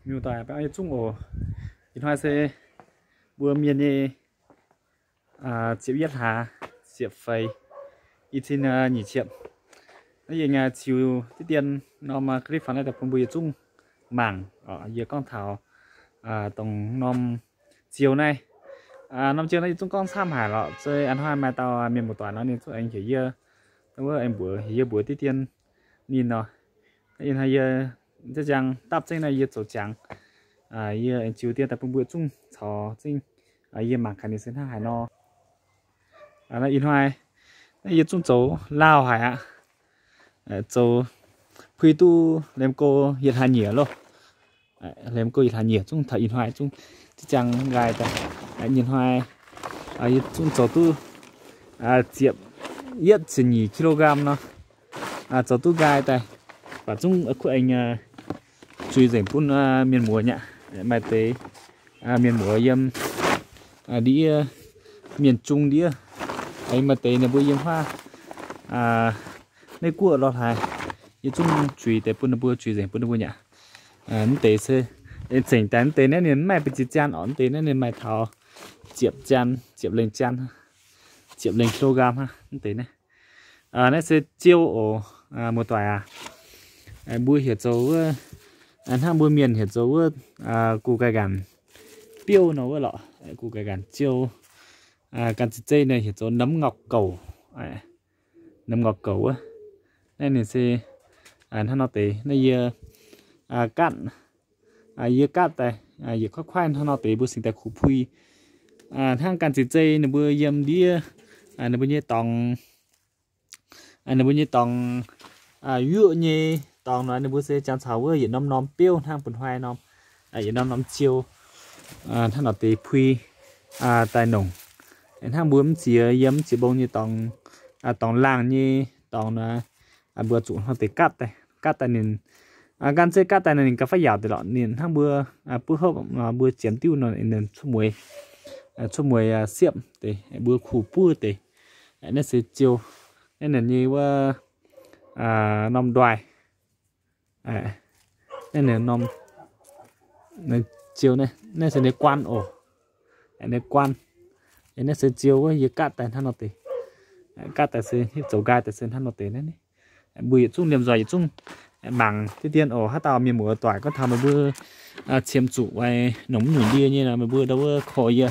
Mienh muoz-doic, baeng orn yietc zungv oc. Ih hnoi se mbuo mienh nyei ziepc yietv hlaax, ziepc feix, i cin nyic qiemh. Naaiv yie ziux diqv dien norm clip fangx naaiv daaih bun mbuo yietc zungv mangc. Yie gorngv taux dongh norm ziou naaiv. Norm ziou naaiv yie zungv gorngv camv haic lorqc. Se ih hnoi maaih dauh mienh muoz-doic nor ninh zungv aengx heuc yie, wuov aengx mbuox, heuc yie mbuox diqv dien ninh nor. Ih hnoi yie za'jang dapv zengv naaiv yie zoux jangx. Yie aengx ziux dien daaih bun mbuo zungv caux zingv yie mangc gaax ninh se hnangv haaix nor. Ih hnoi naaiv yie zungv zoux lauh haic aqv. Zoux puix duqv liemh go yietc hlaax nyieqc loh. Liemh go yietc hlaax nyieqc zungv taux ih hnoi zungv za'jang nqaai daaih. Ih hnoi yie zungv zoux duqv ziepc yietv ziepc nyeic kilogram nor, zoux duqv nqaai daaih. Baac zungv kuv aengx zuiz nzengc bun mienh muoz nyaqv. Maaih deix mienh muoz yiem ndiev, mienh zung ndiev, aengx maaih deix ninh mbuo yiem huaav Meiv Guoqv lorh hlaax, yie zungv zuiz deix bun ninh mbuo, zuiz nzengc bun ninh mbuo nyaqv. Mv deix se, aengx zengc daaih mv deix naaiv ninh mv maaih ba'gi zian orqc, mv deix naaiv ninh maaih taux ziepc zian, ziepc lengh zian, ziepc lengh kilogram hnangv mv deix naaiv. Naaiv se ziou oc, muoz-doic aac. Mbuo heuc zoux wuov, hnangv mbuo mienh heuc zoux wuov, gu gai nganc biouv nor wuov lorqc, gu gai nganc ziou. Gan zic zei naaiv heuc zoux nấm ngọc cửu, nấm ngọc cửu wuov. Naaiv ninh se hnangv nor deix naaiv yie gaatv, yie gaatv daaih yietc kuaaiv kuaaiv hnangv nor deix mbuo singx daaih kuv puix. Hnangv gan zic zei ninh mbuo yiem ndiev, ninh mbuo nyei dorngx, ninh mbuo nyei dorngx, yuoqv nyei dorngx nor ninh mbuo se jangx caux wuov yietc norm norm biouv hnangv bun hnoi norm, yietc norm norm ziou hnangv nor deix puix daaih nongc. Hnangv mbuo mv ziex yiem mv ziex mbong nyei dorngx, dorngx laangh nyei dorngx nor, mbuo zuqc hnangv deix gaatv daaih, gaatv daaih ninh, gan zeiv gaatv daaih ninh gauh faaux yaauc deix lorqc. Ninh hnangv mbuo buov hopv nor mbuo ziemx diuv nor ninh cuotv mueiz, cuotv mueiz siepv deix, mbuo kuh buov deix. Naaiv se ziou, naaiv ninh nyei wuov norm ndoih. Naaiv ninh norm ziou, naaiv se ninh guan oc. Ninh guan, naaiv se ziou wuov yie gaatv daaih hnangv nor deix. Gaatv daaih se zoux nqaai daaih se hnangv nor deix naaiv. Mbuo yietc zungv liemh nzoih yietc zungv mangc diqv dien oc. Haaix dauh mienh muoz-doic gorngv taux meih mbuo qiemx zuqc oix nongc mv nyungc ndie nyei nor meih mbuo ndau wuov korv yie,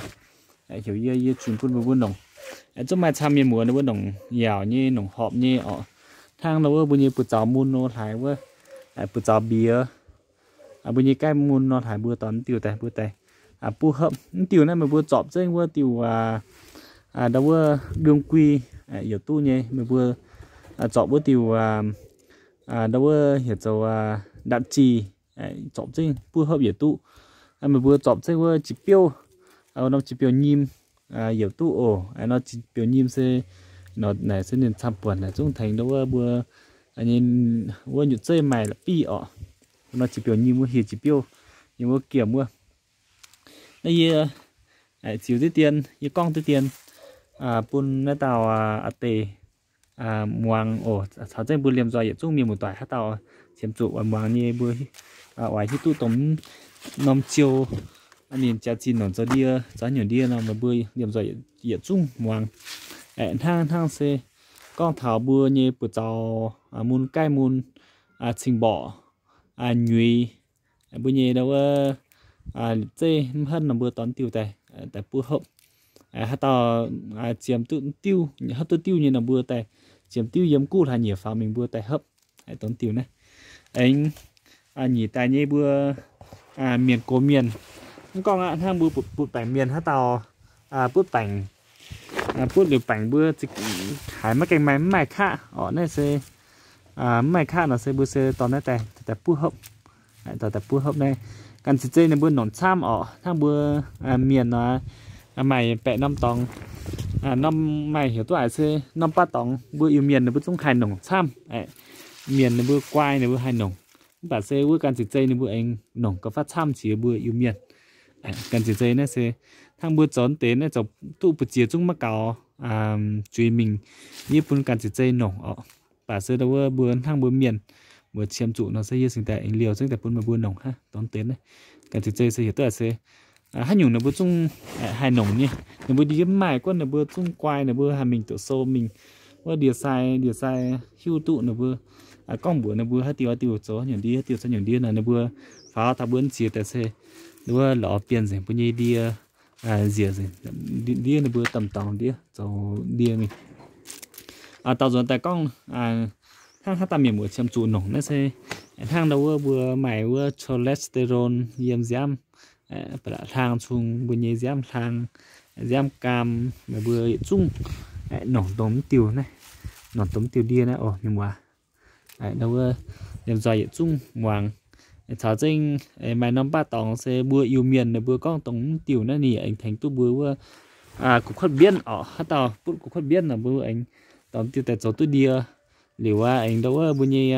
heuc yie, yie zunh bun meih mbuo nongc. Zungv maaih camv mienh muoz ninh mbuo nongc yaauc nyei, nongc horpc nyei oc. Hnangv ndau wuov mbuo nyei buoz-zaux mun nor hlaaix wuov, buoz-zaux mbiex, mbuo nyei gaih mun nor hlaaix mbuo dorh mv diuh daaih mbuo daaih buov hopv. Mv diuh naaiv meih mbuo zorpc zengv wuov diuh ndau wuov đương quy, youc duqv nyei. Meih mbuo zorpc wuov diuh ndau wuov heuc zoux đạm trì, zorpc zengv buov hopv youc duqv. Meih mbuo zorpc zengv wuov jiex biouv, norm jiex biouv nyim, youc duqv oc. Nor jiex biouv nyim se, naaic se ninh camv buonc naaic zungv tengx ndau wuov mbuo nyei wuov nyutc zeiv maaih la'biqv orqc. Nor jiex biouv nyim wuov hieh jiex biouv nyei wuov giemh wuov. Naaiv yie ziux diqv dien, yie gorngv diqv dien bun naaiv dauh aa deix muangx oc. Caux zengv mbuo liemh nzoih yietc zungv mienh muoz-doic haaix dauh qiemx zuqc oix muangx nyei mbuo oix hiuv duqv dongh norm ziou ninh jaax zinh nongc zoux ndie, zoux haaix nyungc ndie nor meih mbuo liemh nzoih yietc zungv muangx. Hnangv hnangv se gorngv taux mbuo nyei buoz-zaux mun, gaih mun, cing-mborqc, nyuix, mbuo nyei ndau wuov liepc zeiv mv henv nor mbuo dorh diuh daaih, daaih buov hopv. Haaix dauh ziemx duqv diuv, hopv duqv diuv nyei nor mbuo daaih ziemx diuv yiem guv hlaax nyieqc faaux mingh mbuo daaih hopv, dorh diuh naaiv. Aengx nyic daaih nyei mbuo mienh gox mienh, mv gorngv aqv, hnangv mbuo butv baengc mienh haaix dauh butv baengc, butv liuz baengc mbuo haiz maiv gaengh maaih, mv maaih kaqv orqc, naaiv se mv maaih kaqv nor se mbuo se dorh naaiv daaih, daaih buov hopv. Daaih buov hopv naaiv, ganh cing-zei ninh mbuo nongc camv orqc. Hnangv mbuo mienh nor, maaih baeqc norm dorngx, norm maaih heuc duqv aqc se norm baav dorngx mbuo Iu-Mienh ninh mbuo zungv haih nongc camv. Mienh ninh mbuo guai ninh mbuo haih nongc, mv baac se wuov ganh cing-zei ninh mbuo aengx nongc gauh faaux camv jiex mbuo Iu-Mienh. Ganh cing-zei naaiv se hnangv mbuo zoux deix naaiv zoux duqv mbu'ziex zungv maiv gaux zuiz mingh yie bun ganh cing-zei nongc orqc. Baac se ndau wuov mbuo hnangv mbuo mienh, mbuox qiemx zuqc nor se yie cingx daaih aengx liouh zengv daaih bun meih mbuo nongc hnangv. Dongh deix naaiv ganh ziex zei se heuc duqv se haaix nyungc ninh mbuo zungv haih nongc nyei. Ninh mbuo ndie mv maaih guonv ninh mbuo zungv guai, ninh mbuo haih mingh doqc sou mingh wuov ndie-sai, ndie-sai hiuv duqv ninh mbuo gorngv mbuox ninh mbuo haaix diuh haaix diuh zoux haaix nyungc ndie, haaix diuh zoux haaix nyungc ndie nor ninh mbuo faaux taux mbuo ziex daaih se wuov lorz bienh nzengc mbuo nyei ndie, nziex nzengc ndiev ninh mbuo domh dorngx ndiev zoux ndie mingh. Daaux nzuonx daaih gorngv hnangv haaix dauh mienh muoz qiemx zuqc nongc naaiv se hnangv ndau wuov mbuo maaih wuov cholesterol yiem nziaamv, hlang cung mbuo nyei nziaamv hlang, nziaamv gaam, meih mbuo yietc zungv nongc dongh mv diuh naaiv, nongc dongh mv diuh ndie naaiv oc mienh muoz. Ndau wuov liemh nzoih yietc zungv muangx. Caux zengv maaih norm baav dorngx se mbuo Iu-Mienh ninh mbuo gorngv dongh mv diuh naaiv ninh aengx tengx duqv mbuo wuov gu'kuotv mbienv oc. Haaix dauh butv gu'kuotv mbienv nor mbuo aengx dorh diuh daaih zoux duqv ndie. Liuz aqv aengx ndau wuov mbuo nyei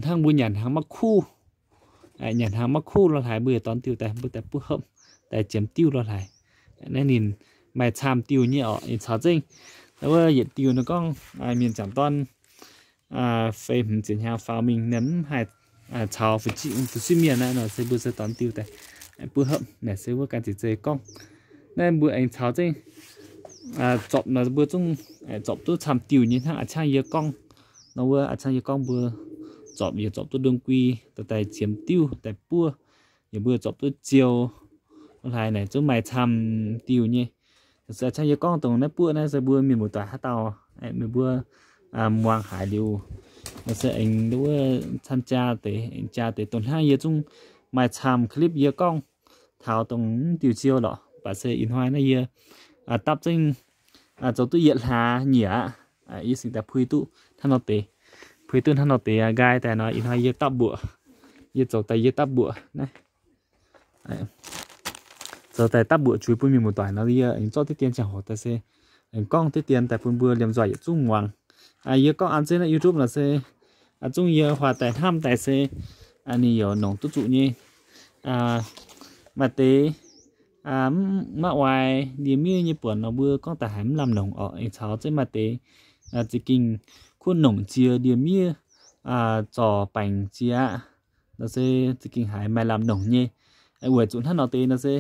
hnangv mbuo nyanc hnaangx maiv kuv, nyanc hnaangx maiv kuv lo haaix mbuo yietc dorh diuh daaih mbuo daaih buov hopv daaih ziemx diuh lo haaix. Naaiv ninh maaih camv diuh nyei oc. Ninh caux zengv ndau wuov yietc diuh nor gorngv mienh jangc dorn feix hmz ziepc hnyangx faaux mingh ninh mv haih caux fu'jueiv mienh naaiv nor se mbuo se dorh diuh daaih buov hopv naaic se wuov ganh ziex zei gorngv. Naaiv mbuo aengx caux zengv zorpc nor mbuo zungv zorpc duqv camv diuh nyei hnangv a'ciangv yie gorngv nor wuov a'ciangv yie gorngv mbuo zorpc yietc zorpc duqv ndongc gui daaih ziemx diuh daaih buov, yie mbuo zorpc duqv ziou lo haaix naaic zungv maaih camv diuh nyei. Se a'ciangv yie gorngv dongh naaiv buov naaiv se mbuo mienh muoz-doic haaix dauh meih mbuo muangx haiz liuz nor se aengx wuov camv jaa deix, aengx jaa deix dongh hnangv yie zungv maaih camv clip yie gorngv taux dongh mv diuh ziou lorqc. Baac se ih hnoi naaiv yie dapv zengv zoux duqv yietc hlaax nyiec aqv. Yie cingx daaih puix duqv hnangv nor deix, puix duqv hnangv nor deix nqaai daaih nor ih hnoi yie dapv mbuoqc, yie zoux daaih yie dapv mbuoqc naaiv, zoux daaih dapv mbuoqc zuiz bun mienh muoz-doic nor yie aengx zorqv diqv dien ziangh hoc daaih se aengx gorngv diqv dien daaih bun mbuo liemh nzoih yietc zungv muangx. Yie gorngv an zengv naaiv YouTube nor se zungv yie huaax daaih hnamv daaih se ninh yaac nongc duqv zuqc nyei. Maaih deix maiv oix ndie-miev nyei buonc nor mbuo gorngv daaih haiz mv lamh nongc orqc. Aengx caux zengv maaih deix za'gengh kuv nongc jiex ndie-miev zorc baengc jiex aqv nor se za'gengh haiz maaih lamh nongc nyei. Weic zuqc hnangv nor deix nor se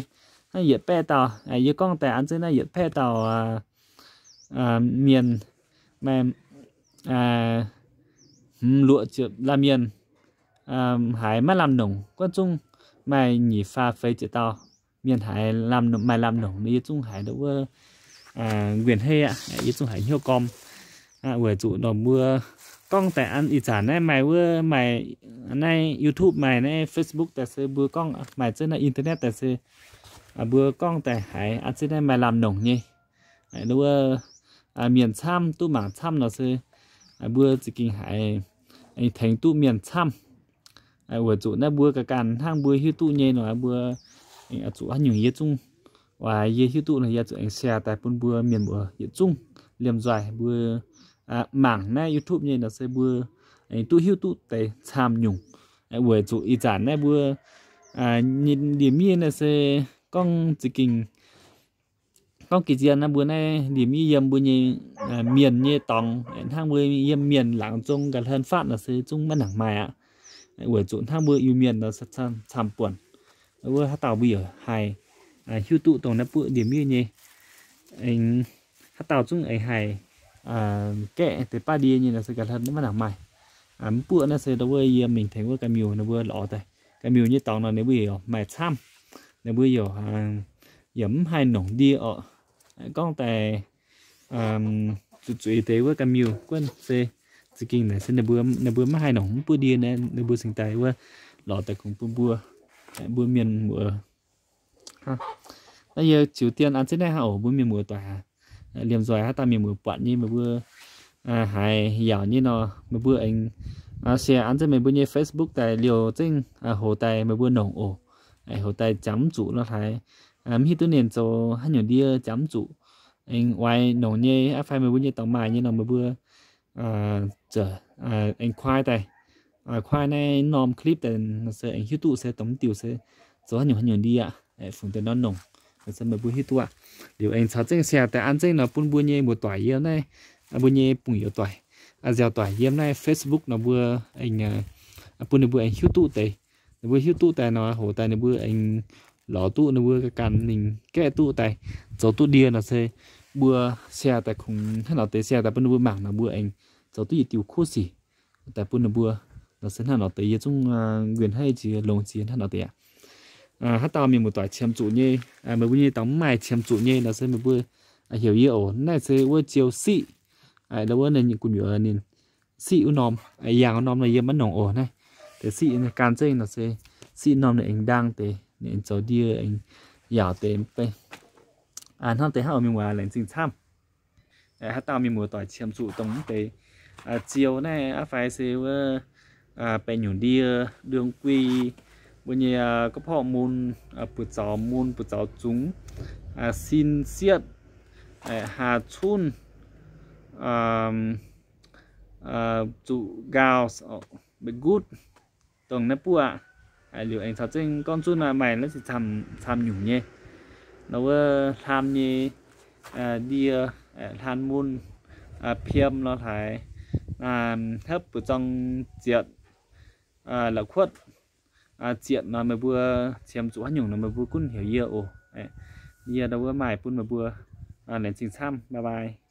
hnangv yietc baeqv dauh, yie gorngv daaih an zengv naaiv yietc baeqv dauh mienh, maaih hmz luoqc ziepc laanh mienh haiz maiv lamh nongc, guanh zungv maaih nyic faah feix ziepc dauh mienh haiz maaih lamh nongc nor yie zungv haiz ndau wuov nquenh hei aqv, yie zungv haiz hnyouv gorm. Weic zuqc nor mbuo gorngv daaih an ih zanc naaiv maaih wuov maaih naaiv YouTube maaih naaiv Facebook daaih se mbuo gorngv maaih zengv naaiv internet daaih se mbuo gorngv daaih haiz an zengv naaiv maaih lamh nongc nyei. Ndau wuov mienh camv duqv mangc camv nor se mbuo za'gengh haiz tengx duqv mienh camv. Weic zuqc naaiv mbuo ga'ganh hnangv mbuo hiuv duqv nyei nor mbuo zuqc haaix nyungc yie zungv, yie hiuv duqv nor yie zuqc aengx share daaih bun mbuo mienh muoz yietc zungv liemh nzoih mbuo mangc naaiv YouTube nyei nor se mbuo duqv hiuv duqv deix camv nyungc. Weic zuqc ih zanc naaiv mbuo ndie-miev naaiv se gorngv za'gengh gorngv ga'zien naaiv mbuo naaiv ndie-miev yiem mbuo nyei mienh nyei dorngx hnangv mbuo yiem mienh laangz zong ga'hlen fatv nor se zungv maiv nangc maaih aqv. Weic zuqc hnangv mbuo Iu-Mienh nor camv buonc. Wuov haaix dauh mbuo yaac haih hiuv duqv dongh naaiv buoqv ndie-miev nyei. Haaix dauh zungv aengx haih gaeqv deix baav ndie nyei nor se ga'hlen maiv nangc maaih. Mv buoqv naaiv se ndau wuov yie mingh tengx wuov ga'miuh ninh mbuo lorz daaih. Ga'miuh nyei dorngx nor ninh mbuo yaac maaih camv. Ninh mbuo yaac yaac mv haih nongc ndie orqc. Gorngv daaih zuqc zueiz deix wuov ga'miuh guonv se za'gengh naaic se ninh mbuo maiv haih nongc mv buoqv ndie naaiv ninh mbuo cingx daaih wuov lorz daaih kungx bun mbuo, mbuo mienh muoz. Naaiv yie ziux dien an zengv naaiv hnangv oc mbuo mienh muoz-doic aac. Liemh nzoih haaix dauh mienh muoz buatc nyei meih mbuo haiz yaauc nyei nor meih mbuo aengx share an zengv meih mbuo nyei Facebook daaih liouh zengv hoc daaih meih mbuo nongc oc. Hoc daaih jangx mv zuqc lo haaix, mv hiuv duqv ninh zoux haaix nyungc ndie jangx mv zuqc. Aengx oix nongc nyei aqv fai meih mbuo nyei dorngx maaih nyei nor meih mbuo aengx kuaai daaih, kuaai naaiv norm clip daaih se aengx hiuv duqv se dongh mv diuh se zoux haaix nyungc haaix nyungc ndie aqv, fungx deix norm nongc, se meih mbuo hiuv duqv aqv. Liuz aengx caux zengv share daaih an zengv nor bun mbuo nyei muoz-doic yiem naaiv, mbuo nyei bungx-youz doic, nziaaux doic yiem naaiv Facebook nor mbuo aengx bun ninh mbuo aengx hiuv duqv deix. Ninh mbuo hiuv duqv daaih nor, hoc daaih ninh mbuo aengx lorz duqv ninh mbuo ganh mingh gaeqv duqv daaih, zoux duqv ndie nor se mbuo share daaih kungx hnangv nor deix, share daaih bun ninh mbuo mangc nor mbuo aengx zoux duqv yietc diuh kuv sic daaih bun ninh mbuo. Nor se hnangv nor deix yie zungv nquin haiv jiex longx jiex hnangv nor deix aqv. Haaix dauh mienh muoz-doic qiemx zuqc nyei, meih mbuo nyei dorngx mv maaih qiemx zuqc nyei nor se meih mbuo heuc yie oc. Naaiv se wuov Ziou Siqv, wuov ninh gu'nyuoz ninh siqv wuov norm, yangh wuov norm nor yie maiv nongc oc. Naaiv deix siqv gan zengv nor se siqv norm ninh aengx ndaang deix, ninh aengx zoux ndie aengx yaauc deix. Hnangv deix hnangv oc mienh muoz, laengz zingh camv. Haaix dauh mienh muoz-doic qiemx zuqc dongh mv deix ziou naaiv aqv fai se wuov baeqc nyungc ndie, đương quy, mbuo nyei gorqv-porv mun, buoz-zaux mun, buoz-zaux zungx, sin sietv, haa cunv, zuqc nqaau, mbeix gutv, dongh naaiv buoqv aqv. Liuz aengx caux zengv gorngv zunv maaih naaiv zinh camv nyungc nyei. Nor wuov hlaan nyei ndie, hlaan mun, piem lorh hlaaix, hopv buoz-zong zietc, la'kuotv zietc nor meih mbuo qiemx zuqc haaix nyungc nor meih mbuo gunv heuc yie oc. Yie nor wuov maaih bun meih mbuo. Laengz zingh camv, bye bye.